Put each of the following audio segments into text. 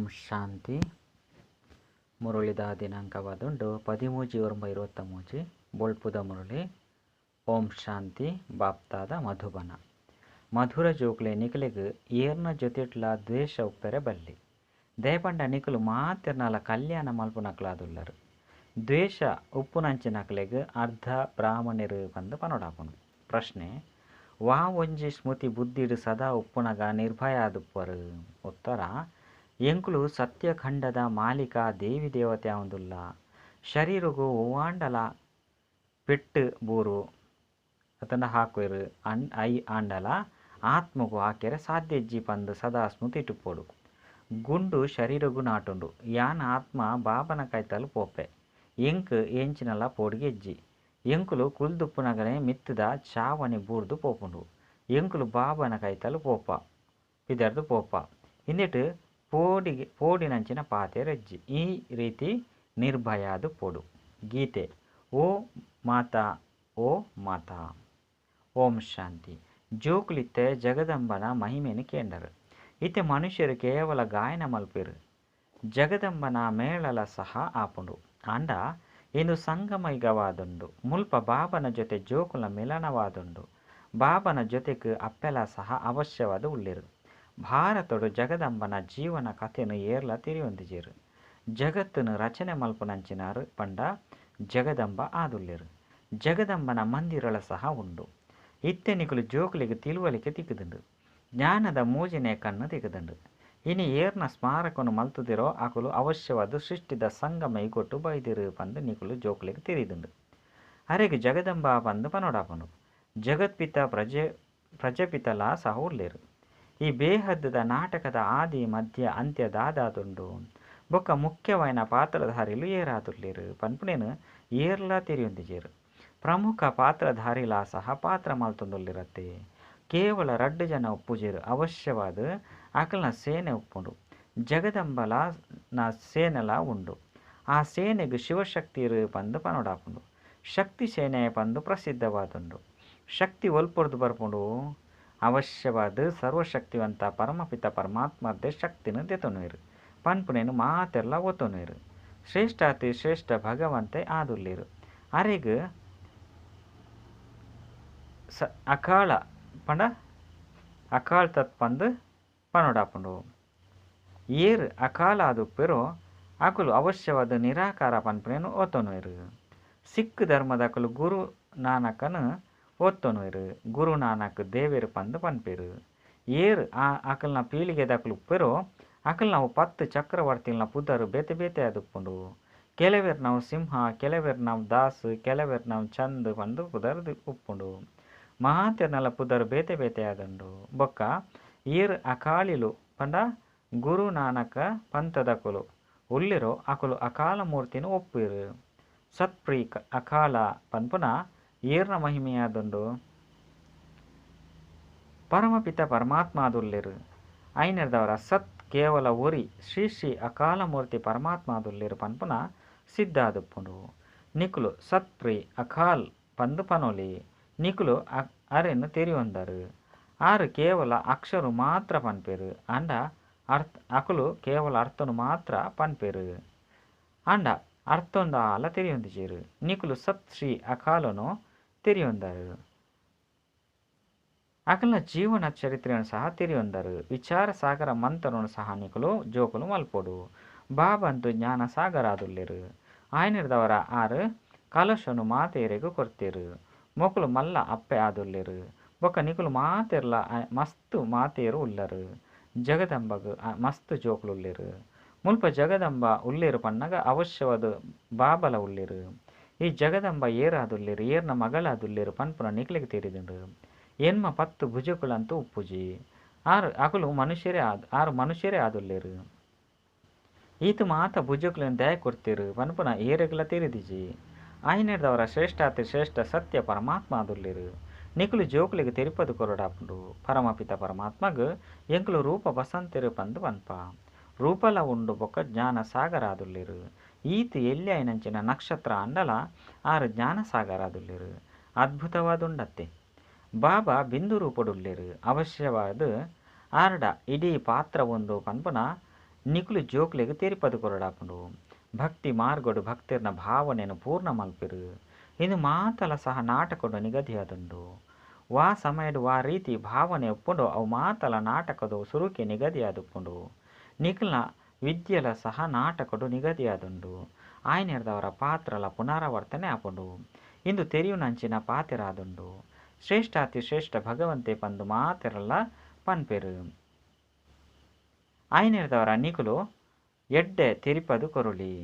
ಓಂ ಶಾಂತಿ. ಮುರಳಿದ ದಿನಾಂಕವಾದುಂಡು 13/9/23. ಬೊಳ್ಪುದ ಮುರಳಿ. ಓಂ ಶಾಂತಿ. ಬಾಪ್ತಾದ ಮಧುಬನ. ಮಧುರ ಜೋಕ್ಲೆ ನಿಕಲೆಗ್ ಏರ್ನ ಜೊತೆಟ್ಲ ದ್ವೇಷ ಉಪ್ಪೆರೆ ಬಲ್ಲಿ. ದೇಪಂಡ ನಿಕಲು ಮಾತಿರ್ನಲ ಕಲ್ಯಾಣ ಮಲ್ಪುನಕ್ಲಾದುಲ್ಲರು. ದ್ವೇಷ ಉಪ್ಪುನಂಚಿನಕ್ಲೆಗ್ ಅರ್ಧ ಬ್ರಾಹ್ಮಣರು ಪಂದ್ ಪನೊಡಾಪುಂಡು. ಪ್ರಶ್ನೆ: ವಾ ಒಂಜಿ ಸ್ಮೃತಿ ಬುದ್ಧಿಡ್ ಸದಾ ಉಪ್ಪುನಗ ನಿರ್ಭಯ ಆದುಪ್ಪರು? ಉತ್ತರ: ಎಂಕುಲು ಸತ್ಯಖಂಡದ ಮಾಲೀಕ ದೇವಿ ದೇವತೆ ಆವೊಂದುಲ್ಲ. ಶರೀರಗು ಒವ್ವಾಂಡಲ ಪೆಟ್ಟು ಬೂರು ಅತಂಡ ಹಾಕುವೆರು I ಆಂಡಲ ಆತ್ಮಗು ಹಾಕೆರೆ ಸಾಧ್ಯ ಇಜ್ಜಿ ಪಂದ್ ಸದಾ ಸ್ಮೃತಿ ಇಟ್ಟುಪೋಡು. ಗುಂಡು ಶರೀರಗು ನಾಟುಂಡು. ಯಾನ್ ಆತ್ಮ ಬಾಬನ ಕೈತಲ್ ಪೋಪೆ. ಎಂಕ್ ಎಂಚಿನಲ ಪೋಡಿಗೆ ಇಜ್ಜಿ. ಎಂಕುಲು ಕುಲ್ದುಪ್ಪುನಗನೆ ಮಿತ್ತದ ಚಾವಣಿ ಬೂರ್ದು ಪೋಪುಂಡು. ಎಂಕುಲು ಬಾಬನ ಕೈತಲ್ ಪೋಪ ಪಿದರ್ದು ಪೋಪ. ಇಂದೆಟ್ ಪೋಡಿನಂಚಿನ ಪಾತೆರಜ್ಜಿ. ಈ ರೀತಿ ನಿರ್ಭಯಾದ ಪೋಡು. ಗೀತೆ. ಓ ಮಾತಾ ಓ ಮಾತಾ. ಓಂ ಶಾಂತಿ. ಜೋಕುಲಿತ್ತೆ ಜಗದಂಬನ ಮಹಿಮೆನು ಕೇಂಡರು. ಇತ್ತೆ ಮನುಷ್ಯರು ಕೇವಲ ಗಾಯನ ಮಲ್ಪೆರು. ಜಗದಂಬನ ಮೇಳಲ ಸಹ ಆಪುಂಡು. ಆಂಡ ಇಂದು ಸಂಗಮಯುಗವಾದುಂಡು. ಮುಲ್ಪ ಬಾಬನ ಜೊತೆ ಜೋಕುಲ ಮಿಲನವಾದುಂಡು. ಬಾಬನ ಜೊತೆಗೆ ಅಪ್ಪೆಲ ಸಹ ಅವಶ್ಯವಾದ ಉಳ್ಳೇರು. ಭಾರತಡು ಜಗದಂಬನ ಜೀವನ ಕಥೆನು ಏರ್ಲ ತಿರಿಯೊಂದಿಜೆರು. ಜಗತ್ತನ್ನು ರಚನೆ ಮಲ್ಪುನಂಚಿನಾರು ಪಂಡ ಜಗದಂಬ ಆದುಲ್ಲೇರು. ಜಗದಂಬನ ಮಂದಿರಳ ಸಹ ಉಂಡು. ಇತ್ತೆ ನಿಕುಲು ಜೋಕುಲಿಗೆ ತಿಳುವಳಿಕೆ ತಿಕ್ಕುದುಂಡು. ಜ್ಞಾನದ ಮೂಜಿನೆ ಕಣ್ಣು ತಿಕ್ಕುದುಂಡು. ಇನಿ ಏರ್ನ ಸ್ಮಾರಕನು ಮಲ್ತುದಿರೋ ಅಕುಲು ಅವಶ್ಯವಾದ ಸೃಷ್ಟಿದ ಸಂಗಮ ಇಗೊಟ್ಟು ಬೈದಿರು ಪಂದು ನಿಕುಲು ಜೋಕುಲಿಗೆ ತಿರಿದುಂಡು. ಅರೆಗೆ ಜಗದಂಬ ಪಂದು ಪನೊಡಾಪುಂಡು. ಜಗತ್ಪಿತ ಪ್ರಜಪಿತಲ ಸಹ ಉಲ್ಲೇರು. ಈ ಬೇಹದ್ದದ ನಾಟಕದ ಆದಿ ಮಧ್ಯ ಅಂತ್ಯ ದಾದಾದುಂಡು. ಬೊಕ್ಕ ಮುಖ್ಯವಾಯಿನ ಪಾತ್ರಧಾರಿಲು ಏರಾದುಲ್ಲೇರು ಪನ್ಪುನೇನು ಏರ್ಲ ತೆರಿಯೊಂದಿಜೆರು. ಪ್ರಮುಖ ಪಾತ್ರಧಾರಿಲ ಸಹ ಪಾತ್ರ ಮಲ್ತೊಂದುಲ್ಲಿರತ್ತೆ. ಕೇವಲ ರಡ್ಡು ಜನ ಉಪ್ಪುಜೆರು. ಅವಶ್ಯವಾದ ಅಕಲ್ನ ಸೇನೆ ಉಪ್ಪುಂಡು. ಜಗದಂಬಲ ನ ಸೇನೆಲ ಉಂಡು. ಆ ಸೇನೆಗ್ ಶಿವಶಕ್ತಿರು ಪಂದು ಪನೊಡಾಪುಂಡು. ಶಕ್ತಿ ಸೇನೆ ಪಂದು ಪ್ರಸಿದ್ಧವಾದುಂಡು. ಶಕ್ತಿ ಒಲ್ಪೊರ್ದು ಬರ್ಪುಂಡು. ಅವಶ್ಯವಾದ ಸರ್ವಶಕ್ತಿವಂತ ಪರಮಪಿತ ಪರಮಾತ್ಮರ್ದೆ ಶಕ್ತಿನ ದೆತೊನುವೆರು ಪನ್ಪುನೇನು ಮಾತೆರ್ಲ ಒತ್ತೊನುವೆರು. ಶ್ರೇಷ್ಠಾತಿ ಶ್ರೇಷ್ಠ ಭಗವಂತೆ ಆದುಲ್ಲೇರು. ಅರೆಗ್ ಅಕಾಳ ಪಂಡ ಅಕಾಲ್ ತತ್ ಪಂದು ಪನೊಡಾಪುಂಡು. ಏರ್ ಅಕಾಲ ಆದುಪ್ಪೆರೋ ಅಕುಲು ಅವಶ್ಯವಾದ ನಿರಾಕಾರ ಪನ್ಪುನೇನು ಒತ್ತೊನುವೆರು. ಸಿಖ್ ಧರ್ಮದಕುಲು ಗುರು ನಾನಕನು ಒತ್ತೊನುವೆರು. ಗುರು ನಾನಕ್ ದೇವೆರು ಪಂದು ಪನ್ಪೆರು. ಏರ್ ಆ ಅಕಲ್ನ ಪೀಳಿಗೆದಕುಲು ಉಪ್ಪೆರೋ ಅಕಲ್ನವು 10 ಚಕ್ರವರ್ತಿಲ್ನ ಪುದರ್ ಬೇತೆ ಬೇತೆ ಆದುಪ್ಪುಂಡು. ಕೆಲವೆರ್ ನಾವು ಸಿಂಹ, ಕೆಲವೆರ್ ನಾವು ದಾಸ್, ಕೆಲವೆರ್ ನಾವು ಚಂದ್ ಪಂದು ಪುದರ್ ಉಪ್ಪುಂಡು. ಮಹಾತೆರ್ನಲ ಪುದರ್ ಬೇತೆ ಬೇತೆ ಆದುಂಡು. ಬೊಕ್ಕ ಏರ್ ಅಕಾಲಿಲು ಪಂಡ ಗುರು ನಾನಕ ಪಂಥದಕುಲು ಉಲ್ಲಿರೋ ಅಕುಲು ಅಕಾಲ ಮೂರ್ತಿನ ಒಪ್ಪುವೆರು. ಸತ್ಪ್ರೀ ಅಕಾಲ ಪನ್ಪುನ ಏರ್ನ ಮಹಿಮೆಯಾದುಂಡು. ಪರಮಪಿತ ಪರಮಾತ್ಮ ಆದುಲ್ಲೇರು. ಐನರ್ದವರ ಸತ್ ಕೇವಲ ಒರಿ ಶ್ರೀ ಶ್ರೀ ಅಕಾಲ ಮೂರ್ತಿ ಪರಮಾತ್ಮ ಆದುಲ್ಲೇರು ಪನ್ಪುನ ಸಿದ್ಧ ಆದುಪ್ಪುಂಡು. ನಿಕುಲು ಸತ್ಪ್ರೀ ಅಕಾಲ್ ಪಂದು ಪನೊಲಿ. ನಿಕುಲು ಅರೆನು ತೆರಿಯೊಂದರು. ಆರು ಕೇವಲ ಅಕ್ಷರು ಮಾತ್ರ ಪನ್ಪೆರು. ಆಂಡ ಅಕುಲು ಕೇವಲ ಅರ್ಥನು ಮಾತ್ರ ಪನ್ಪೆರು. ಆಂಡ ಅರ್ಥೊಂದಾಲ ತೆರಿಯೊಂದಿಜೆರು. ನಿಕುಲು ಸತ್ ಶ್ರೀ ಅಕಾಲನು ತೆರಿಯೊಂದರು. ಅಕಲ್ನ ಜೀವನ ಚರಿತ್ರೆಯನ್ನು ಸಹ ತೆರಿಯೊಂದರು. ವಿಚಾರ ಸಾಗರ ಮಂತ್ರವನ್ನು ಸಹ ನಿಕುಲು ಜೋಕುಲು ಮಲ್ಪೊಡು. ಬಾಬಂತು ಜ್ಞಾನ ಸಾಗರ ಆದುಲ್ಲೇರು. ಆಯನಿರ್ದವರ ಆರು ಕಲಶನು ಮಾತೆರೆಗು ಕೊರ್ತೆರು. ಮೊಕುಲು ಮಲ್ಲ ಅಪ್ಪೆ ಆದುಲ್ಲೇರು. ಬೊಕ್ಕ ನಿಕುಲು ಮಾತೆರ್ಲ ಮಸ್ತ್ ಮಾತೆರು ಉಲ್ಲರು. ಜಗದಂಬಗ್ ಮಸ್ತ್ ಜೋಕುಲು ಉಲ್ಲೇರು. ಮುಲ್ಪ ಜಗದಂಬ ಉಲ್ಲೇರು ಪನ್ನಗ ಅವಶ್ಯವಾದ ಬಾಬಲ ಉಲ್ಲೇರು. ಈ ಜಗದಂಬ ಏರಾದುಲ್ಲೇರು, ಏರ್ನ ಮಗಳಾದುಲ್ಲೇರು ಪನ್ಪುನ ನಿಕುಲಿಗೆ ತೆರಿದುಂಡು. ಎನ್ಮ 10 ಭುಜಕುಲಂತೂ ಉಪ್ಪುಜಿ. ಆರು ಅಕುಲು ಮನುಷ್ಯರೇ ಆರು ಮನುಷ್ಯರೇ ಆದುಲ್ಲೇರು. ಈತು ಮಾತ ಭುಜಕುలను ದಯ ಕೊರ್ತಿರು ಪನ್ಪುನ ಏರೆಗ್ಲ ತೆರಿದಿಜಿ. ಆಯನೆರ್ದವರ ಶ್ರೇಷ್ಠಾತಿ ಶ್ರೇಷ್ಠ ಸತ್ಯ ಪರಮಾತ್ಮ ಆದುಲ್ಲೇರು. ನಿಕುಲು ಜೋಕುಲಿಗೆ ತೆರಿಪದು ಕೊರಡಾಪುಂಡು. ಪರಮಪಿತ ಪರಮಾತ್ಮಗ್ ಎಂಕುಲು ರೂಪ ಬಸಂತೆರು ಪಂದು ಪನ್ಪ. ರೂಪಲ ಉಂಡು ಬೊಕ್ಕ ಜ್ಞಾನ ಸಾಗರ ಆದುಲ್ಲೇರು. ಈತು ಎಲ್ಯಾಯಿನಂಚಿನ ನಕ್ಷತ್ರ ಅಂಡಲ ಆರು ಜ್ಞಾನ ಸಾಗರ ಆದುಲ್ಲೇರು. ಅದ್ಭುತವಾದುಂಡತ್ತೆ. ಬಾಬಾ ಬಿಂದು ರೂಪಡುಲ್ಲೇರು. ಅವಶ್ಯವಾದ ಆರ್ಡ ಇಡೀ ಪಾತ್ರ ಒಂದು ಪನ್ಪುನ ನಿಕುಲು ಜೋಕ್ಲೆಗ್ ತೆರಿಪದ್ ಕೊರೊಡಾಪುಂಡು. ಭಕ್ತಿ ಮಾರ್ಗಡ್ ಭಕ್ತೆರ್ನ ಭಾವನೆನ್ ಪೂರ್ಣ ಮಲ್ಪೆರ್. ಇಂದು ಮಾತಲ ಸಹ ನಾಟಕಡ್ ನಿಗದಿಯಾದುಂಡು. ವಾ ಸಮಯಡ್ ವಾ ರೀತಿ ಭಾವನೆ ಉಪ್ಪುಂಡೋ ಅವು ಮಾತಲ ನಾಟಕದ ಸುರುಕೆ ನಿಗದಿಯಾದುಪ್ಪುಂಡು. ನಿಕಲ್ನ ವಿದ್ಯೆಲ ಸಹ ನಾಟಕಡ್ ನಿಗದಿಯಾದುಂಡು. ಆಯನೆರ್ದವರ ಪಾತ್ರಲ ಪುನರಾವರ್ತನೆ ಆಪುಂಡು. ಇಂದು ತೆರಿಯುನಂಚಿನ ಪಾತೆರಾದುಂಡು. ಶ್ರೇಷ್ಠಾತಿ ಶ್ರೇಷ್ಠ ಭಗವಂತೆ ಪಂದ್ ಮಾತೆರ್ಲಾ ಪನ್ಪೆರ್. ಆಯನೆರ್ದವರ ನಿಕುಲು ಎಡ್ಡೆ ತೆರಿಪದ್ ಕೊರೊಲಿ.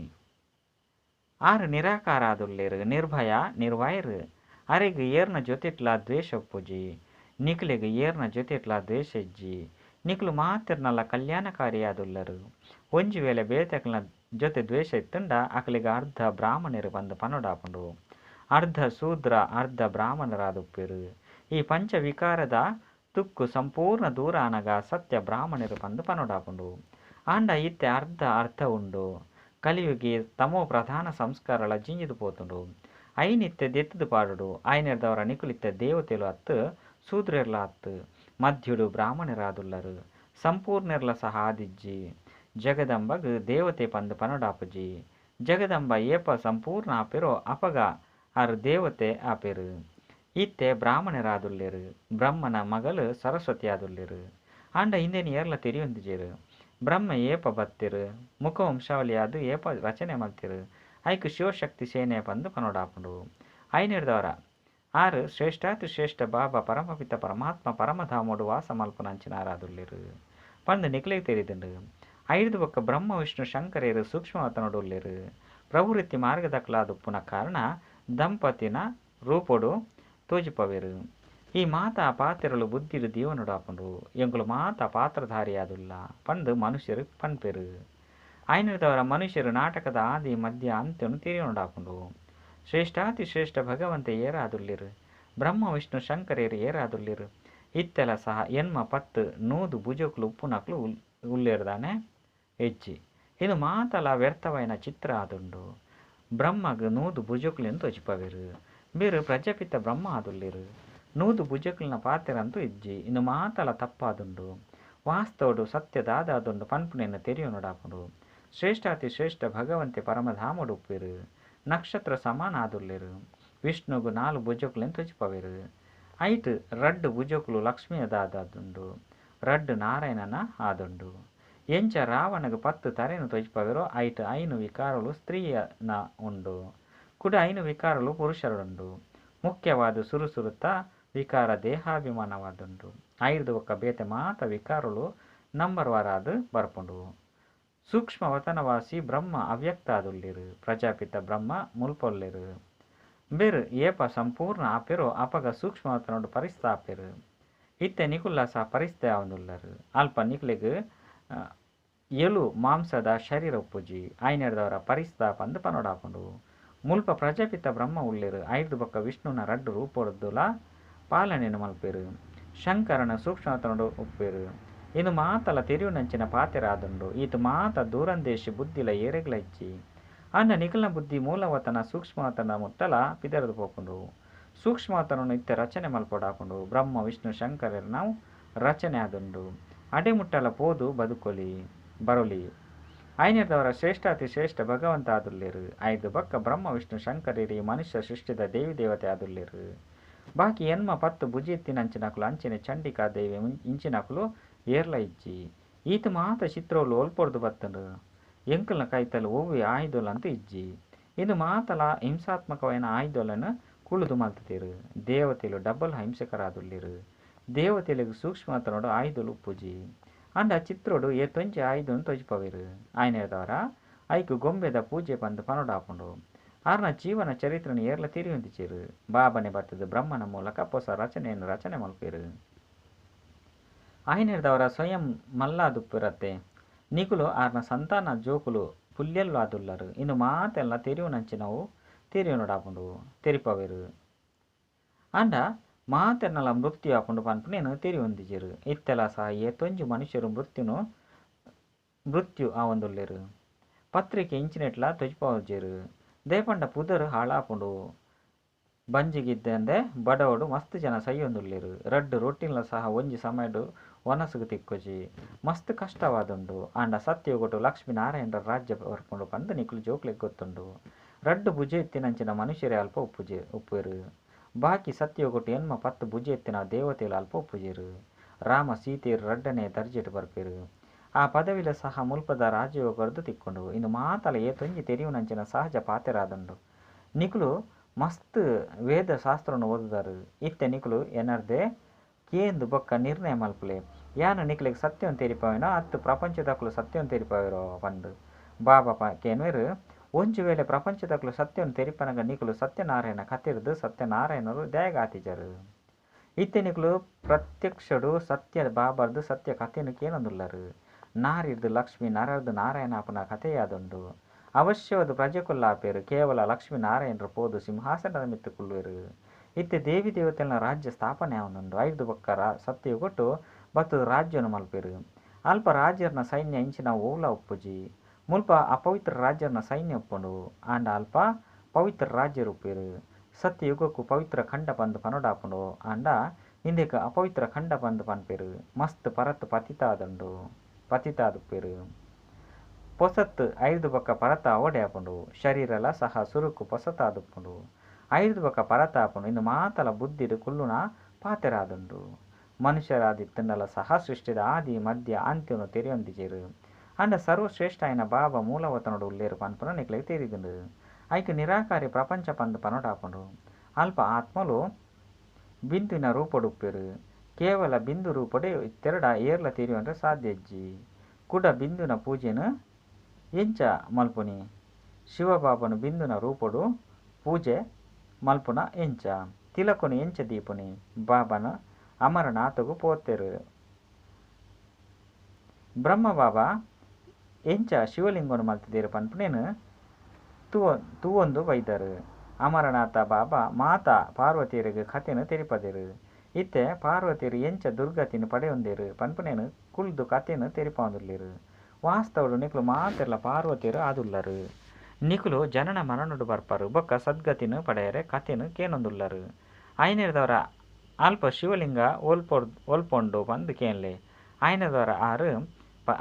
ಆರ್ ನಿರಾಕಾರಾದುಲ್ಲೆರ್, ನಿರ್ಭಯ, ನಿರ್ವೈರ್. ಅರೆಗ್ ಏರ್ನ ಜೊತೆಟ್ಲಾ ದ್ವೇಷ ಉಪ್ಪುಜಿ. ನಿಕಲೆಗ್ ಏರ್ನ ಜೊತೆಟ್ಲಾ ದ್ವೇಷ ಇಜ್ಜಿ. ನಿಕುಲು ಮಾತೆರ್ನಲ ಕಲ್ಯಾಣಕಾರಿಯಾದುಲ್ಲರ್. ಒಂಜಿ ವೇಳೆ ಬೇತೆಕ್ಲೆನ ಜೊತೆ ದ್ವೇಷ ಇತ್ತುಂಡ ಅಕಲೆಗ್ ಅರ್ಧ ಬ್ರಾಹ್ಮಣೆರ್ ಪಂದ್ ಪನೊಡಾಪುಂಡು. ಅರ್ಧ ಶೂದ್ರ ಅರ್ಧ ಬ್ರಾಹ್ಮಣರಾದುಪ್ಪೆರ್. ಈ ಪಂಚ ವಿಕಾರದ ತುಕ್ಕು ಸಂಪೂರ್ಣ ದೂರ ಆನಗ ಸತ್ಯ ಬ್ರಾಹ್ಮಣೆರ್ ಪಂದ್ ಪನೊಡಾಪುಂಡು. ಆಂಡ ಇತ್ತೆ ಅರ್ಧ ಅರ್ಧ ಉಂಡು. ಕಲಿಯುಗಿ ತಮೋ ಪ್ರಧಾನ ಸಂಸ್ಕಾರಲ ಜಿಂಜಿದ್ ಪೋತುಂಡು. ಐನ್ ಇತ್ತೆ ದೆತ್ತುದು ಪಾಡೊಡು. ಆಯನೆರ್ದವರ ನಿಕುಲು ಇತ್ತೆ ದೇವತೆಲು ಅತ್ತ್ ಶೂದ್ರೆರ್ಲಾ ಅತ್ತ್. ಮಧ್ಯಡ್ ಬ್ರಾಹ್ಮಣೆರಾದುಲ್ಲರ್. ಸಂಪೂರ್ಣೆರ್ಲ ಸಹ ಆದಿಜ್ಜಿ. ಜಗದಂಬಗ್ ದೇವತೆ ಪಂದ್ ಪನೊಡಾಪುಜಿ. ಜಗದಂಬ ಏಪ ಸಂಪೂರ್ಣ ಆಪೆರೋ ಅಪಗ ಆರ್ ದೇವತೆ ಆಪೆರ್. ಇತ್ತೆ ಬ್ರಾಹ್ಮಣೆರಾದುಲ್ಲೆರ್. ಬ್ರಹ್ಮನ ಮಗಲ್ ಸರಸ್ವತಿ ಆದುಲ್ಲೆರ್. ಆಂಡ ಇಂದೆನ್ ಏರ್ಲ ತೆರಿಯೊಂದಿಜೆರ್. ಬ್ರಹ್ಮೆ ಏಪ ಬತ್ತೆರ್, ಮುಖವಂಶಾವಳಿಯಾದ್ ಏಪ ರಚನೆ ಮಲ್ತೆರ್. ಐಕ್ ಶಿವಶಕ್ತಿ ಸೇನೆ ಪಂದ್ ಪನೊಡಾಪುಂಡು. ಆಯನೆರ್ದವರ ಆರ್ ಶ್ರೇಷ್ಠಾತಿ ಶ್ರೇಷ್ಠ ಬಾಬಾ ಪರಮಪಿತ ಪರಮಾತ್ಮ ಪರಮಧಾಮೊಡು ವಾಸ ಮಲ್ಪುನಂಚಿನಾರಾದುಲ್ಲೆರ್ ಪಂದ್ ನಿಕಲೆಗ್ ತೆರಿದುಂಡು. ಐರ್ದ್ ಬೊಕ್ಕ ಬ್ರಹ್ಮ ವಿಷ್ಣು ಶಂಕರೆರ್ ಸೂಕ್ಷ್ಮವತನೊಡು ಉಲ್ಲೆರ್. ಪ್ರವೃತ್ತಿ ಮಾರ್ಗದಕುಲಾದುಪ್ಪುನ ಕಾರಣ ದಂಪತಿನ ರೂಪೊಡು ತೋಜಿಪವೆರ್. ಈ ಮಾತಾ ಪಾತೆರಲು ಬುದ್ಧಿಡ್ ದೀವೊನೊಡಾಪುಂಡು. ಎಂಕುಲು ಮಾತ ಪಾತ್ರಧಾರಿಯಾದುಲ್ಲ ಪಂದ್ ಮನುಷ್ಯೆರ್ ಪನ್ಪೆರ್. ಆಯನೆರ್ದವರ ಮನುಷ್ಯೆರ್ ನಾಟಕದ ಆದಿ ಮಧ್ಯ ಅಂತ್ಯನ್ ತೆರಿಯೊನೊಡಾಪುಂಡು. ಶ್ರೇಷ್ಠಾತಿ ಶ್ರೇಷ್ಠ ಭಗವಂತೆ ಏರಾದುಲ್ಲೆರ್. ಬ್ರಹ್ಮ ವಿಷ್ಣು ಶಂಕರೆರ್ ಏರಾದುಲ್ಲೆರ್. ಇತ್ತೆಲ ಸಹ ಎನ್ಮ ಪತ್ತ್ ನೂದು ಭುಜೋಕುಲು ಉಪ್ಪುನಕುಲು ಉಲ್ಲೆರ್ ದಾನೆ ಇಜ್ಜಿ. ಇಂದು ಮಾತಲ ವ್ಯರ್ಥವಾಯಿನ ಚಿತ್ರ ಆದುಂಡು. ಬ್ರಹ್ಮಗ್ 100 ಭುಜೋಕುಲೆನ್ ತೋಜಿಪವೆರ್. ಬೇರ್ ಪ್ರಜಾಪಿತ ಬ್ರಹ್ಮ ಆದುಲ್ಲೆರ್. 100 ಭುಜೋಕುಲ್ನ ಪಾತೆರಂತೂ ಇಜ್ಜಿ. ಇಂದು ಮಾತಲ ತಪ್ಪಾದುಂಡು. ವಾಸ್ತವಡ್ ಸತ್ಯ ದಾದಾದುಂಡು ಪನ್ಪುನೆನ್ ತೆರಿಯೊನೊಡಾಪುಂಡು. ಶ್ರೇಷ್ಠಾತಿ ಶ್ರೇಷ್ಠ ಭಗವಂತೆ ಪರಮಧಾಮೊಡು ಉಪ್ಪೆರ್. ನಕ್ಷತ್ರ ಸಮಾನ ಆದುಲ್ಲೆರ್. ವಿಷ್ಣುಗ್ 4 ಭುಜೋಕುಲೆನ್ ತೋಜಿಪವೆರ್. ಐಟ್ 2 ಭುಜೋಕುಲು ಲಕ್ಷ್ಮಿಯದಾದುಂಡು. 2 ನಾರಾಯಣನ ಆದುಂಡು. ಎಂಚ ರಾವಣಗ್ 10 ತರೆನ್ ತೋಜಿಪವೆರೋ ಐಟ್ 5 ವಿಕಾರಲು ಸ್ತ್ರೀಯನ ಉಂಡು. ಕುಡ 5 ವಿಕಾರಲು ಪುರುಷರುಂಡು. ಮುಖ್ಯವಾದ ಸುರುಸುರುತ ವಿಕಾರ ದೇಹಾಭಿಮಾನವಾದುಂಡು. ಐರ್ದ್ ಬೊಕ್ಕ ಬೇತೆ ಮಾತ ವಿಕಾರಲು ನಂಬರ್ ವಾರಾದ್ ಬರ್ಪುಂಡು. ಸೂಕ್ಷ್ಮ ವತನವಾಸಿ ಬ್ರಹ್ಮ ಅವ್ಯಕ್ತ ಆದುಲ್ಲೆರ್. ಪ್ರಜಾಪಿತ ಬ್ರಹ್ಮ ಮುಲ್ಪೊಲ್ಲೆರ್. ಬೇರ್ ಏಪ ಸಂಪೂರ್ಣ ಆಪೆರೋ ಅಪಗ ಸೂಕ್ಷ್ಮ ವತನೊಡು ಪರಿಸ್ತ ಆಪೆರ್. ಇತ್ತೆ ನಿಕುಲ್ಲ ಸಹ ಪರಿಸ್ತೆ ಆವೊಂದುಲ್ಲರ್. ಅಲ್ಪ ನಿಕಲೆಗ್ ಎಲು ಮಾಂಸದ ಶರೀರ ಉಪ್ಪುಜಿ. ಆಯನೆರ್ದವರ ಪರಿಸ್ತ ಪಂದ್ ಪನೊಡಾಪುಂಡು. ಮುಲ್ಪ ಪ್ರಜಾಪಿತ ಬ್ರಹ್ಮ ಉಲ್ಲೆರ್. ಐರ್ದ್ ಬೊಕ್ಕ ವಿಷ್ಣುನ 2 ರೂಪೊಡ್ದುಲ ಪಾಲನೆನ್ ಮಲ್ಪೆರ್. ಶಂಕರನ ಸೂಕ್ಷ್ಮವತನೊಡು ಉಪ್ಪೆರ್. ಇಂದು ಮಾತಲ ತೆರಿಯುನಂಚಿನ ಪಾತೆರ ಆದುಂಡು. ಈತ್ ಮಾತ ದೂರಂದೇಶಿ ಬುದ್ಧಿಲ ಏರೆಗ್ಲ ಇಜ್ಜಿ. ಆಂಡ ನಿಕಲ್ನ ಬುದ್ಧಿ ಮೂಲವತನ ಸೂಕ್ಷ್ಮವತನ ಮುಟ್ಟಲ ಪಿದರ್ದ್ ಪೋಪುಂಡು. ಸೂಕ್ಷ್ಮವತನೊನು ಇತ್ತೆ ರಚನೆ ಮಲ್ಪೊಡಾಪುಂಡು. ಬ್ರಹ್ಮ ವಿಷ್ಣು ಶಂಕರೆರ್ನವು ರಚನೆ ಆದುಂಡು. ಅಡೆ ಮುಟ್ಟಲ ಪೋದು ಬದುಕೊಲಿ ಬರೊಲಿ. ಆಯನೆರ್ದವರ ಶ್ರೇಷ್ಠಾತಿ ಶ್ರೇಷ್ಠ ಭಗವಂತ ಆದುಲ್ಲೆರ್. ಐರ್ದ್ ಬೊಕ್ಕ ಬ್ರಹ್ಮ ವಿಷ್ಣು ಶಂಕರೆರ್ ಈ ಮನುಷ್ಯ ಸೃಷ್ಟಿದ ದೇವಿ ದೇವತೆ ಆದುಲ್ಲೆರ್. ಬಾಕಿ ಎನ್ಮ ಪತ್ತ್ ಭುಜ ಇತ್ತಿನಂಚಿನಕುಲು ಅಂಚನೆ ಚಂಡಿಕಾ ದೇವಿ ಇಂಚಿನಕುಲು ಏರ್ಲ ಇಜ್ಜಿ. ಈತ್ ಮಾತ ಚಿತ್ರೊಲು ಒಲ್ಪೊರ್ದು ಬತ್ತುಂಡು. ಎಂಕಲ್ನ ಕೈತಲ್ ಒವ್ವೆ ಆಯುಧೊಲಂತೂ ಇಜ್ಜಿ. ಇಂದು ಮಾತಲ ಹಿಂಸಾತ್ಮಕವಾಯಿನ ಆಯುಧೊಲೆನ್ ಕುಳುದು ಮಲ್ತುದೆರ್. ದೇವತೆಲು ಡಬಲ್ ಹಿಂಸಕರಾದುಲ್ಲೆರ್. ದೇವತೆಲೆಗ್ ಸೂಕ್ಷ್ಮತನೊಡು ಆಯುಧೊಲು ಉಪ್ಪುಜಿ. ಆಂಡ ಚಿತ್ರೊಡು ಏತೊಂಜಿ ಆಯುಧೊನು ತೋಜಿಪವೆರ್. ಆಯನೆರ್ದವರ ಐಕ್ ಗೊಂಬೆದ ಪೂಜೆ ಪಂದ್ ಪನೊಡಾಪುಂಡು. ಆರ್ನ ಜೀವನ ಚರಿತ್ರೆನ್ ಏರ್ಲ ತೆರಿಯೊಂದಿಜೆರ್. ಬಾಬನೆ ಬತ್ತುದು ಬ್ರಹ್ಮನ ಮೂಲಕ ಪೊಸ ರಚನೆಯನ್ನು ರಚನೆ ಮಲ್ಪೆರ್. ಆಯನೆರ್ದವರ ಸ್ವಯಂ ಮಲ್ಲಾದುಪ್ಪೆರತ್ತೆ. ನಿಕುಲು ಆರ್ನ ಸಂತಾನ ಜೋಕುಲು ಪುಲ್ಯಲ್ಲು ಆದುಲ್ಲರ್. ಇಂದು ಮಾತೆಲ್ಲ ತೆರಿಯುನಂಚಿನವು ತೆರಿಯೊನೊಡಾಪುಂಡು ತೆರಿಪವೆರ್. ಆಂಡ ಮಾತೆರ್ನಲ ಮೃತ್ಯು ಆಪುಂಡು ಪನ್ಪುನೆನ್ ತೆರಿಯೊಂದಿಜೆರ್. ಇತ್ತೆಲ ಸಹ ಏತೊಂಜಿ ಮನುಷ್ಯರು ಮೃತ್ಯು ಆವೊಂದುಲ್ಲೆರ್. ಪತ್ರಿಕೆ ಇಂಚಿನೆಟ್ಲ ತೋಜಿಪಾವುಜೆರ್. ದೇಪಂಡ ಪುದರ್ ಹಾಳಾಪುಂಡು. ಬಂಜಿಗಿದ್ದಂದೆ ಬಡವಡು ಮಸ್ತ್ ಜನ ಸೈಯೊಂದುಲ್ಲೆರ್. ರಡ್ಡ್ ರೊಟ್ಟಿನ್ಲ ಸಹ ಒಂಜಿ ಸಮಯಡ್ ವನಸುಗು ತಿಕ್ಕುಜಿ. ಮಸ್ತ್ ಕಷ್ಟವಾದುಂಡು. ಆಂಡ ಸತ್ಯಯುಗೊಟು ಲಕ್ಷ್ಮೀ ನಾರಾಯಣರ ರಾಜ್ಯ ಬರ್ಪುಂಡು ಪಂದ್ ನಿಕುಲು ಜೋಕ್ಲೆಗ್ ಗೊತ್ತುಂಡು. ರಡ್ಡ್ ಭುಜ ಇತ್ತಿನಂಚಿನ ಮನುಷ್ಯರೇ ಅಲ್ಪ ಉಪ್ಪುಜೆ ಉಪ್ಪುವೆರ್. ಬಾಕಿ ಸತ್ಯಯುಗೊಟು ಎಣ್ಮ ಪತ್ತ್ ಭುಜ ಇತ್ತಿನ ದೇವತೆಲು ಅಲ್ಪ ಉಪ್ಪುಜೆರ್. ರಾಮ ಸೀತೆಯೆರ್ ರಡ್ಡನೇ ದರ್ಜೆಡ್ ಬರ್ಪೆರ್. ಆ ಪದವಿಲ ಸಹ ಮುಲ್ಪದ ರಾಜಯೋಗರ್ದ್ ತಿಕ್ಕುಂಡು. ಇಂದು ಮಾತಲ ಏತೊಂಜಿ ತೆರಿಯುನಂಚಿನ ಸಹಜ ಪಾತೆರಾದುಂಡು. ನಿಕುಲು ಮಸ್ತ್ ವೇದ ಶಾಸ್ತ್ರನ್ ಓದುದಾರ್. ಇತ್ತೆ ನಿಕುಲು ಎನರ್ದೆ ಕೇಂದ್ ಬೊಕ್ಕ ನಿರ್ಣಯ ಮಲ್ಪುಲೆ. ಯಾನ್ ನಿಕ್ಲೆಗ್ ಸತ್ಯನ್ ತೆರಿಪಾವೆನೋ ಅತ್ತ್ ಪ್ರಪಂಚದಕುಲು ಸತ್ಯನ್ ತೆರಿಪಾವೆರೋ ಪಂದ್. ಬಾಬಾ ಪ ಕೇನ್ವೆರ್, ಒಂಜಿ ವೇಳೆ ಪ್ರಪಂಚದಕುಲು ಸತ್ಯನ್ ತೆರಿಪನಗ ನಿಕುಲು ಸತ್ಯನಾರಾಯಣ ಕತೆರ್ದ್ ಸತ್ಯನಾರಾಯಣರು ದಾಯೆಗ್ ಆತಿಜರ್? ಇತ್ತೆ ನಿಕುಲು ಪ್ರತ್ಯಕ್ಷಡ್ ಸತ್ಯ ಬಾಬಾರ್ದ್ ಸತ್ಯ ಕತೆನ್ ಕೇನೊಂದುಲ್ಲರ್. ನಾರಿರ್ದ್ ಲಕ್ಷ್ಮೀ ನರರ್ದ್ ನಾರಾಯಣ ಆಪುನ ಕತೆಯಾದುಂಡು. ಅವಶ್ಯವಾದ್ ಪ್ರಜೆಕುಲು ಆಪೆರ್. ಕೇವಲ ಲಕ್ಷ್ಮೀ ನಾರಾಯಣರು ಪೋದು ಸಿಂಹಾಸನದ ಮಿತ್ತ್ ಕುಲ್ಲುವೆರ್. ಇತ್ತೆ ದೇವಿ ದೇವತೆಲ್ನ ರಾಜ್ಯ ಸ್ಥಾಪನೆ ಆವೊಂದುಂಡು. ಐರ್ದ್ ಬೊಕ್ಕ ಸತ್ಯಯುಗೊಟು ಬತ್ತುದು ರಾಜ್ಯನ್ ಮಲ್ಪೆರ್. ಅಲ್ಪ ರಾಜೆರ್ನ ಸೈನ್ಯ ಇಂಚಿನ ಒವ್ಲ ಉಪ್ಪುಜಿ. ಮುಲ್ಪ ಅಪವಿತ್ರ ರಾಜೆರ್ನ ಸೈನ್ಯ ಉಪ್ಪುಂಡು. ಆಂಡ ಅಲ್ಪ ಪವಿತ್ರ ರಾಜೆರ್ ಉಪ್ಪುವೆರ್. ಸತ್ಯಯುಗಕ್ಕೂ ಪವಿತ್ರ ಖಂಡ ಪಂದ್ ಪನೊಡಾಪುಂಡು. ಆಂಡ ಇಂದೆಕ್ ಅಪವಿತ್ರ ಖಂಡ ಪಂದ್ ಪನ್ಪೆರ್. ಮಸ್ತ್ ಪರತ್ ಪತಿತಾದುಂಡು ಪತಿತಾದುಪ್ಪೆರ್. ಪೊಸತ್ ಐರ್ದ್ ಬೊಕ್ಕ ಪರತ್ ಅವೊಡೆ ಆಪುಂಡು. ಶರೀರಲ ಸಹ ಸುರುಕು ಪೊಸತಾದುಪ್ಪುಂಡು. ಐರ್ದ್ ಬೊಕ್ಕ ಪರತ್ ಆಪುಂಡು. ಇಂದು ಮಾತಲ ಬುದ್ಧಿಡ್ ಕುಲ್ಲುನ ಪಾತೆರಾದುಂಡು. ಮನುಷ್ಯರಾದಿತ್ತುಂಡಲ ಸಹ ಸೃಷ್ಟಿದ ಆದಿ ಮಧ್ಯ ಅಂತ್ಯನು ತೆರಿಯೊಂದಿಜೆರ್. ಆಂಡ ಸರ್ವಶ್ರೇಷ್ಠ ಆಯಿನ ಬಾಬಾ ಮೂಲವತನೊಡು ಉಲ್ಲೆರ್ ಪನ್ಪುನ ನಿಕ್ಲೆಗ್ ತೆರಿದುಂಡು. ಐಕ್ ನಿರಾಕಾರಿ ಪ್ರಪಂಚ ಪಂದ್ ಪನೊಡಾಪುಂಡು. ಅಲ್ಪ ಆತ್ಮಲು ಬಿಂದುವಿನ ರೂಪೊಡು ಉಪ್ಪೆರ್. ಕೇವಲ ಬಿಂದು ರೂಪೊಡೆ ಇತ್ತೆರ್ಡ ಏರ್ಲ ತೆರಿಯೊನರೆ ಸಾಧ್ಯ ಇಜ್ಜಿ. ಕುಡ ಬಿಂದುವಿನ ಪೂಜೆನ್ ಎಂಚ ಮಲ್ಪುನಿ? ಶಿವಬಾಬಾನ ಬಿಂದುನ ರೂಪೊಡು ಪೂಜೆ ಮಲ್ಪುನ ಎಂಚ? ತಿಲಕನ್ ಎಂಚ ದೀಪುನಿ? ಬಾಬಾನ ಅಮರನಾಥಗು ಪೋತೆರ್. ಬ್ರಹ್ಮ ಬಾಬಾ ಎಂಚ ಶಿವಲಿಂಗನ್ ಮಲ್ತಿದೆರ್ ಪನ್ಪುನೇನ್ ತೂವೊಂದು ಬೈದರ್. ಅಮರನಾಥ ಬಾಬಾ ಮಾತಾ ಪಾರ್ವತಿಯರಿಗೆ ಕತೆನ್ ತೆರಿಪದೆರ್. ಇತ್ತೆ ಪಾರ್ವತಿಯರು ಎಂಚ ದುರ್ಗತಿನ್ ಪಡೆಯೊಂದೆರ್ ಪನ್ಪುನೇನ್ ಕುಲ್ದು ಕತೆನ್ ತೆರಿಪಾವೊಂದುಲ್ಲೆರ್. ವಾಸ್ತವಡ್ ನಿಕುಲು ಮಾತೆರ್ಲ ಪಾರ್ವತಿಯರು ಆದುಲ್ಲರ್. ನಿಕುಲು ಜನನ ಮರಣಡ್ ಬರ್ಪರ್ ಬೊಕ್ಕ ಸದ್ಗತಿನ್ ಪಡೆಯರೆ ಕತೆನ್ ಕೇನೊಂದುಲ್ಲರ್. ಐನೆರ್ದವರ ಅಲ್ಪ ಶಿವಲಿಂಗ ಒಲ್ಪೊಂಡು ಪಂದ್ ಕೇನ್ಲೆ. ಐನೆರ್ದವರ ಆರ್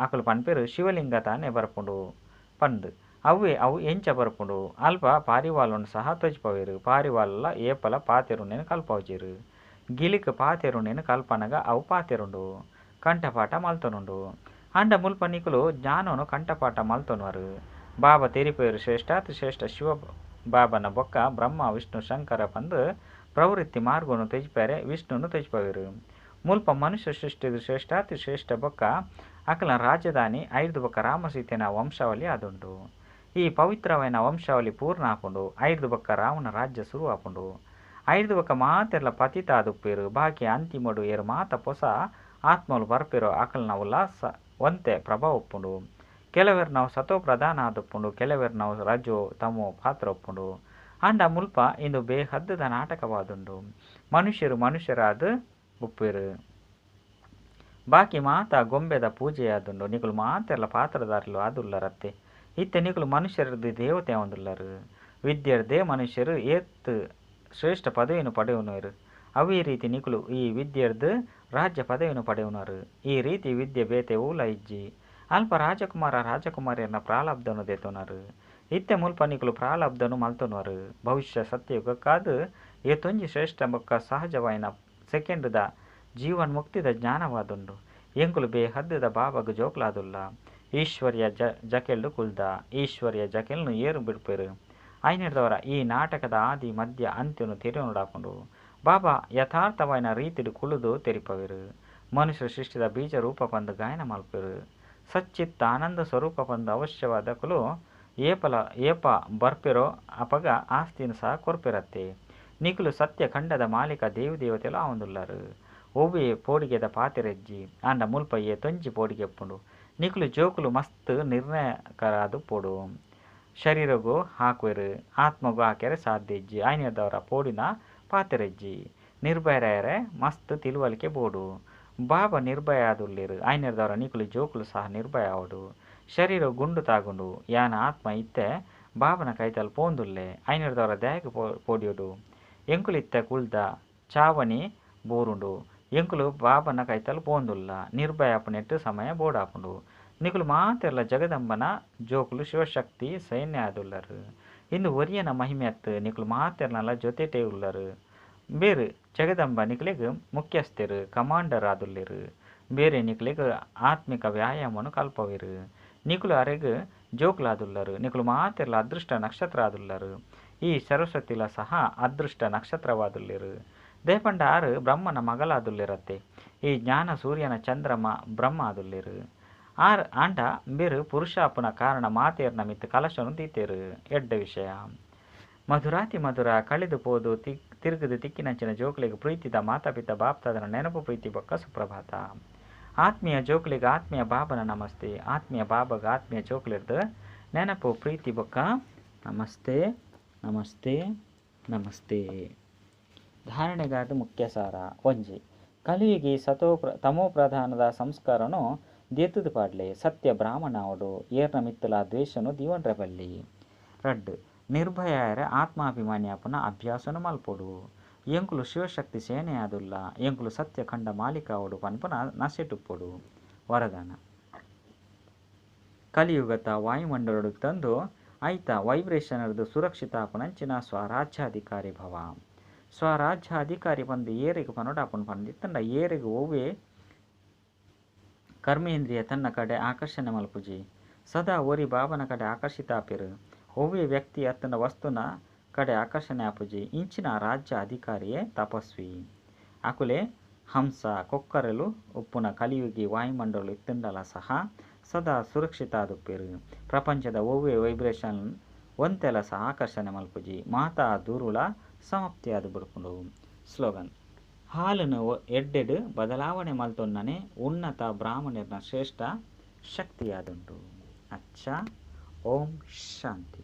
ಅಕುಲು ಪನ್ಪೆರ್ ಶಿವಲಿಂಗ ತಾನೇ ಬರ್ಪುಂಡು ಪಂದ್. ಅವ್ವೇ ಅವು ಎಂಚ ಬರ್ಪುಂಡು? ಅಲ್ಪ ಪಾರಿವಾಳನ್ ಸಹ ತೋಜಿಪಾವೆರ್. ಪಾರಿವಾಳಲ ಏಪಲ ಪಾತೆರುನೇನ್ ಕಲ್ಪಾವುಜೆರ್. ಗಿಳಿಕ್ ಪಾತೆರುನೇನ್ ಕಲ್ಪನಗ ಅವು ಪಾತೆರುಂಡು. ಕಂಠಪಾಠ ಮಲ್ತೊನುಂಡು. ಆಂಡ ಮುಲ್ಪ ನಿಕುಲು ಜ್ಞಾನನು ಕಂಠಪಾಠ ಮಲ್ತೊನುವರ್. ಬಾಬಾ ತೆರಿಪಾವೆರ್ ಶ್ರೇಷ್ಠಾತಿ ಶ್ರೇಷ್ಠ ಶಿವ ಬಾಬಾನ ಬೊಕ್ಕ ಬ್ರಹ್ಮ ವಿಷ್ಣು ಶಂಕರ ಪಂದ್ ಪ್ರವೃತ್ತಿ ಮಾರ್ಗನು ತೋಜಿಪಾರೆ ವಿಷ್ಣುನು ತೋಜಿಪಾವೆರ್. ಮುಲ್ಪ ಮನುಷ್ಯ ಸೃಷ್ಟಿದ ಶ್ರೇಷ್ಠಾತಿ ಶ್ರೇಷ್ಠ ಬೊಕ್ಕ ಅಕಲ್ನ ರಾಜಧಾನಿ ಐರ್ದ್ ಬೊಕ್ಕ ರಾಮ ಸೀತೆನ ವಂಶಾವಳಿ ಆದುಂಡು. ಈ ಪವಿತ್ರವಾಯಿನ ವಂಶಾವಳಿ ಪೂರ್ಣ ಆಪುಂಡು. ಐರ್ದ್ ಬೊಕ್ಕ ರಾವಣ ರಾಜ್ಯ ಸುರು ಆಪುಂಡು. ಐರ್ದ್ ಬೊಕ್ಕ ಮಾತೆರ್ಲ ಪತಿತ ಆದುಪ್ಪೆರ್. ಬಾಕಿ ಅಂತಿಮಡು ಏರ್ ಮಾತ ಪೊಸ ಆತ್ಮಲು ಬರ್ಪೆರೋ ಅಕಲ್ನವುಲ ಒಂತೆ ಪ್ರಭಾವ ಉಪ್ಪುಂಡು. ಕೆಲವೆರ್ನವು ಸತೋ ಪ್ರಧಾನ ಆದುಪ್ಪುಂಡು. ಕೆಲವೆರ್ನವು ರಜೋ ತಮೋ ಪಾತ್ರ ಉಪ್ಪುಂಡು. ಆಂಡ ಮುಲ್ಪ ಇಂದು ಬೇಹದ್ದುದ ನಾಟಕವಾದುಂಡು. ಮನುಷ್ಯರು ಮನುಷ್ಯರಾದ್ ಉಪ್ಪುವೆರ್. ಬಾಕಿ ಮಾತ ಗೊಂಬೆದ ಪೂಜೆಯಾದುಂಡು. ನಿಕುಲು ಮಾತೆರ್ಲ ಪಾತ್ರದಾರಿಲು ಆದುಲ್ಲರತ್ತೆ. ಇತ್ತೆ ನಿಕುಲು ಮನುಷ್ಯರದ್ದು ದೇವತೆ ಆವೊಂದುಲ್ಲರ್. ವಿದ್ಯೆರ್ದೇ ಮನುಷ್ಯರು ಏತ್ ಶ್ರೇಷ್ಠ ಪದವಿಯನ್ನು ಪಡೆಯುವರು. ಅವೇ ರೀತಿ ನಿಕುಲು ಈ ವಿದ್ಯೆರ್ದ್ ರಾಜ್ಯ ಪದವಿಯನ್ನು ಪಡೆಯುವರು. ಈ ರೀತಿ ವಿದ್ಯೆ ಬೇತೆ ಒವ್ಲ ಇಜ್ಜಿ. ಅಲ್ಪ ರಾಜಕುಮಾರ ರಾಜಕುಮಾರಿಯರ್ನ ಪ್ರಾರಬ್ಧನು ದೆತೊನರು. ಇತ್ತೆ ಮುಲ್ಪ ನಿಕುಲು ಪ್ರಾರಬ್ಧನು ಮಲ್ತೊನುವರು. ಭವಿಷ್ಯ ಸತ್ಯಯುಗಕ್ಕಾದ್ ಏತೊಂಜಿ ಶ್ರೇಷ್ಠ ಬೊಕ್ಕ ಸಹಜವಾಯಿನ ಸೆಕೆಂಡ್ದ ಜೀವನ್ಮುಕ್ತಿದ ಜ್ಞಾನವಾದುಂಡು. ಎಂಕುಲು ಬೇಹದ್ದುದ ಬಾಬಾಗ್ ಜೋಕುಲಾದುಲ್ಲ. ಈಶ್ವರ್ಯ ಜಕೆಲ್ಡ್ ಕುಲ್ದ. ಈಶ್ವರ್ಯ ಜಕೆಲ್ನ್ ಏರು ಬಿಡ್ಪೆರ್. ಐನೆರ್ದವರ ಈ ನಾಟಕದ ಆದಿ ಮಧ್ಯ ಅಂತ್ಯನು ತೆರಿಯೊನೊಡಾಪುಂಡು. ಬಾಬಾ ಯಥಾರ್ಥವಾಯಿನ ರೀತಿಡ್ ಕುಲ್ಲುದು ತೆರಿಪಾವೆರ್. ಮನುಷ್ಯ ಸೃಷ್ಟಿದ ಬೀಜ ರೂಪ ಪಂದ್ ಗಾಯನ ಮಲ್ಪೆರ್. ಸಚ್ಚಿತ್ ಆನಂದ ಸ್ವರೂಪ ಪಂದ್ ಅವಶ್ಯವಾದಕುಲು ಏಪಲ ಏಪ ಬರ್ಪೆರೋ ಅಪಗ ಆಸ್ತಿನ್ ಸಹ ಕೊರ್ಪೆರತ್ತೆ. ನಿಕುಲು ಸತ್ಯ ಖಂಡದ ಮಾಲೀಕ ದೇವಿ ದೇವತೆಲು ಆವೊಂದುಲ್ಲರ್. ಒವ್ವೇ ಪೋಡಿಗೆದ ಪಾತೆರ ಇಜ್ಜಿ. ಆಂಡ ಮುಲ್ಪ ಏತೊಂಜಿ ಪೋಡಿಗೆ ಉಪ್ಪುಂಡು. ನಿಕುಲು ಜೋಕುಲು ಮಸ್ತ್ ನಿರ್ಣಯಕರಾದುಪ್ಪೊಡು. ಶರೀರಗು ಹಾಕುವೆರ್. ಆತ್ಮಗು ಹಾಕೆರೆ ಸಾಧ್ಯ ಇಜ್ಜಿ. ಐನೆರ್ದವರ ಪೋಡಿನ ಪಾತೆರ ಇಜ್ಜಿ. ನಿರ್ಭಯರಾಯೆರೆ ಮಸ್ತ್ ತಿಳುವಳಿಕೆ ಬೋಡು. ಬಾಬಾ ನಿರ್ಭಯ ಆದುಲ್ಲೆರ್. ಐನೆರ್ದವರ ನಿಕುಲು ಜೋಕುಲು ಸಹ ನಿರ್ಭಯ ಆವೊಡು. ಶರೀರ ಗುಂಡು ತಾಗುಂಡು. ಯಾನ್ ಆತ್ಮ ಇತ್ತೆ ಬಾಬನ ಕೈತಲ್ ಪೋವೊಂದುಲ್ಲೆ. ಐನೆರ್ದವರ ದಾಯೆಗ್ ಪೋಡಿಯೊಡು? ಎಂಕುಲು ಇತ್ತೆ ಕುಲ್ದ ಚಾವಣಿ ಬೂರುಂಡು. ಎಂಕುಲು ಬಾಬನ ಕೈತಲ್ ಪೋಂದುಲ್ಲ. ನಿರ್ಭಯ ಆಪುನೆಟ್ ಸಮಯ ಬೋಡಾಪುಂಡು. ನಿಕುಲು ಮಾತೆರ್ಲ ಜಗದಂಬನ ಜೋಕುಲು ಶಿವಶಕ್ತಿ ಸೈನ್ಯ ಆದುಲ್ಲರ್. ಇಂದು ಒರಿಯನ ಮಹಿಮೆಯತ್ ನಿಕುಲು ಮಾತೆರ್ನಲ ಜೊತೆಟೇ ಉಲ್ಲರ್. ಬೇರು ಜಗದಂಬ ನಿಕುಲೆಗ್ ಮುಖ್ಯಸ್ಥೆರ್ ಕಮಾಂಡರ್ ಆದುಲ್ಲೆರ್. ಬೇರೆ ನಿಕುಲೆಗ್ ಆತ್ಮಿಕ ವ್ಯಾಯಾಮನು ಕಲ್ಪವೆರ್. ನಿಕುಲು ಅರೆಗ್ ಜೋಕುಲಾದುಲ್ಲರ್. ನಿಕುಲು ಮಾತೆರ್ಲ ಅದೃಷ್ಟ ನಕ್ಷತ್ರ ಆದುಲ್ಲರ್. ಈ ಸರಸ್ವತಿಲ ಸಹ ಅದೃಷ್ಟ ನಕ್ಷತ್ರವಾದುಲ್ಲೆರ್. ದಯಪಂಡ ಆರು ಬ್ರಹ್ಮನ ಮಗಲಾದುಲ್ಲೆರತ್ತೆ. ಈ ಜ್ಞಾನ ಸೂರ್ಯನ ಚಂದ್ರಮ ಬ್ರಹ್ಮ ಆದುಲ್ಲೆರ್. ಆರ್ ಆಂಡ ಬೇರು ಪುರುಷಾಪುನ ಕಾರಣ ಮಾತೆರ್ನ ಮಿತ್ತ್ ಕಲಶನು ದೀತೆರ್. ಎಡ್ಡೆ ವಿಷಯ. ಮಧುರಾತಿ ಮಧುರ ಕಳೆದು ಪೋದು ತಿರುಗುದು ತಿಕ್ಕಿನಂಚಿನ ಜೋಕುಲೆಗ್ ಪ್ರೀತಿದ ಮಾತಾಪಿತ ಬಾಪ್ತಾದನ ನೆನಪು ಪ್ರೀತಿ ಬೊಕ್ಕ ಸುಪ್ರಭಾತ. ಆತ್ಮೀಯ ಜೋಕುಲೆಗ್ ಆತ್ಮೀಯ ಬಾಬನ ನಮಸ್ತೆ. ಆತ್ಮೀಯ ಬಾಬಗ ಆತ್ಮೀಯ ಜೋಕುಲೆರ್ದು ನೆನಪು ಪ್ರೀತಿ ಬೊಕ್ಕ ನಮಸ್ತೆ ನಮಸ್ತೆ ನಮಸ್ತೆ. ಧಾರಣೆಗಾದ ಮುಖ್ಯ ಸಾರ. ಒಂಜಿ ಕಲಿಯುಗಿ ಸತೋ ತಮೋ ಪ್ರಧಾನದ ಸಂಸ್ಕಾರನು ದೆತ್ತುದು ಪಾಡ್ಲೆ. ಸತ್ಯ ಬ್ರಾಹ್ಮಣಾವಡು ಏರ್ನ ಮಿತ್ತಲ ದ್ವೇಷನು ದೀವನ್ರೆ ಬಲ್ಲಿ. ರಡ್ಡ್ ನಿರ್ಭಯರ ಆತ್ಮಾಭಿಮಾನಿ ಆಪುನ ಅಭ್ಯಾಸನು ಮಲ್ಪೊಡು. ಎಂಕುಲು ಶಿವಶಕ್ತಿ ಸೇನೆಯಾದುಲ್ಲ. ಎಂಕುಲು ಸತ್ಯ ಖಂಡ ಮಾಲಿಕಾವಡು ಪನ್ಪುನ ನಸೆಟುಪ್ಪೊಡು. ವರದಾನ. ಕಲಿಯುಗತ ವಾಯುಮಂಡಲಡು ತಂದು ಐತ ವೈಬ್ರೇಷನ್ ಸುರಕ್ಷಿತ ಆಪುನಂಚಿನ ಸ್ವರಾಜ್ಯಾಧಿಕಾರಿ ಭವ. ಸ್ವರಾಜ್ಯಾಧಿಕಾರಿ ಪಂದು ಏರೆಗ್ ಪನೊಡಾಪುಂಡು ಪಂದಿತ್ತಂಡ ಏರೆಗ್ ಒವ್ವೆ ಕರ್ಮೇಂದ್ರಿಯ ತನ್ನ ಕಡೆ ಆಕರ್ಷಣೆ ಮಲ್ಪುಜಿ. ಸದಾ ಒರಿ ಬಾಬನ ಕಡೆ ಆಕರ್ಷಿತ ಆಪೆರು. ಒವ್ವೆ ವ್ಯಕ್ತಿ ಅತ್ತಂಡ ವಸ್ತುನ ಕಡೆ ಆಕರ್ಷಣೆ ಆಪುಜಿ. ಇಂಚಿನ ರಾಜ್ಯ ಅಧಿಕಾರಿಯೇ ತಪಸ್ವಿ. ಅಕುಲೆ ಹಂಸ ಕೊಕ್ಕರೆಲು ಉಪ್ಪುನ ಕಲಿಯುಗಿ ವಾಯುಮಂಡಲ ಇತ್ತಂಡಲ ಸಹ ಸದಾ ಸುರಕ್ಷಿತ ಆದುಪ್ಪೆರು. ಪ್ರಪಂಚದ ಒವ್ವೆ ವೈಬ್ರೇಷನ್ ಒಂತೆಲ ಸಹ ಆಕರ್ಷಣೆ ಮಲ್ಪುಜಿ. ಮಾತಾ ದುರುಳ ಸಮಾಪ್ತಿಯಾದ ಬಿಡ್ಪುಂಡು. ಸ್ಲೋಗನ್. ಹಾಲನ್ನು ಎಡ್ಡೆಡ್ ಬದಲಾವಣೆ ಮಲ್ತೊನ್ನನೆ ಉನ್ನತ ಬ್ರಾಹ್ಮಣರ್ನ ಶ್ರೇಷ್ಠ ಶಕ್ತಿಯಾದುಂಡು. ಅಚ್ಚಾ ಓಂ ಶಾಂತಿ.